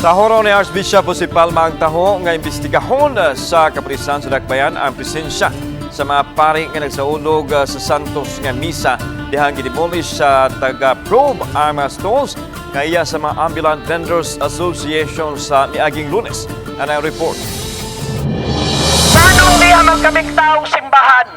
Tahoron ni Archbishop Jose Palma ang taho nga imbestigahon sa kapulisan sa Dakbayan ang presensya sa mga pari nga nagsaulog sa Santos nga misa dihang gidemolish sa taga-probe ang mga stalls nga iya sa mga Ambulant Vendors Association sa miaging Lunes. Ano ang report? Nganong diha man kaming taong simbahan?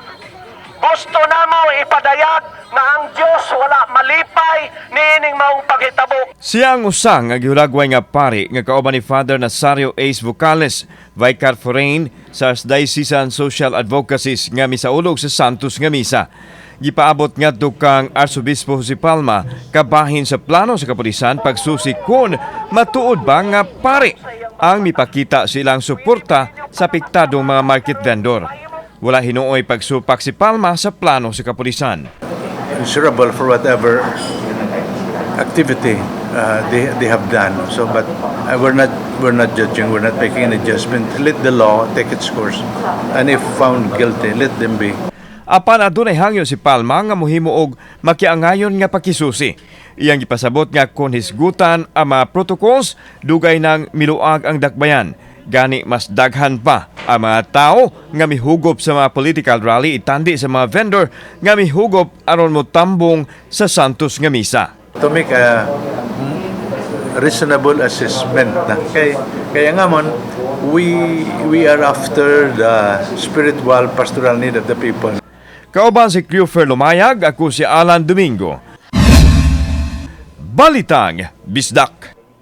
Gusto namo ipadayag nga ang Dios wala malipay niining maong paghitabo. Siya ang usa nga gihulagway nga pari nga kauban ni Father Nazario Ace Vocales, Vicar Forane sa Archdiocesan Social Advocacies nga misaulog sa Santos nga misa. Gipaabot ngadto kang Arsobispo Jose Palma kabahin sa plano sa kapulisan pagsusi kon matuod ba nga pari ang mipakita silang suporta sa apektadong mga market vendor. Wala hinuoy pagsupak si Palma sa plano sa kapulisan. Answerable for whatever activity they have done. So, but we're not judging. We're not making any judgment. Let the law take its course, and if found guilty, let them be. Apan adunay hangyo si Palma nga mohimo og makiangayon nga pakisusi. Iyang gipasabot nga kon hisgutan ang mga protocols, dugay nang miluag ang dakbayan. Gani mas daghan pa ang mga tao nga mihugop sa mga political rally itandi sa mga vendor nga mihugop aron motambong sa Santos nga misa. To make a reasonable assessment na. Kaya nga mon, we are after the spiritual pastoral need of the people. Kauban si Cleofer Lumayag, ako si Alan Domingo. Balitang Bisdak.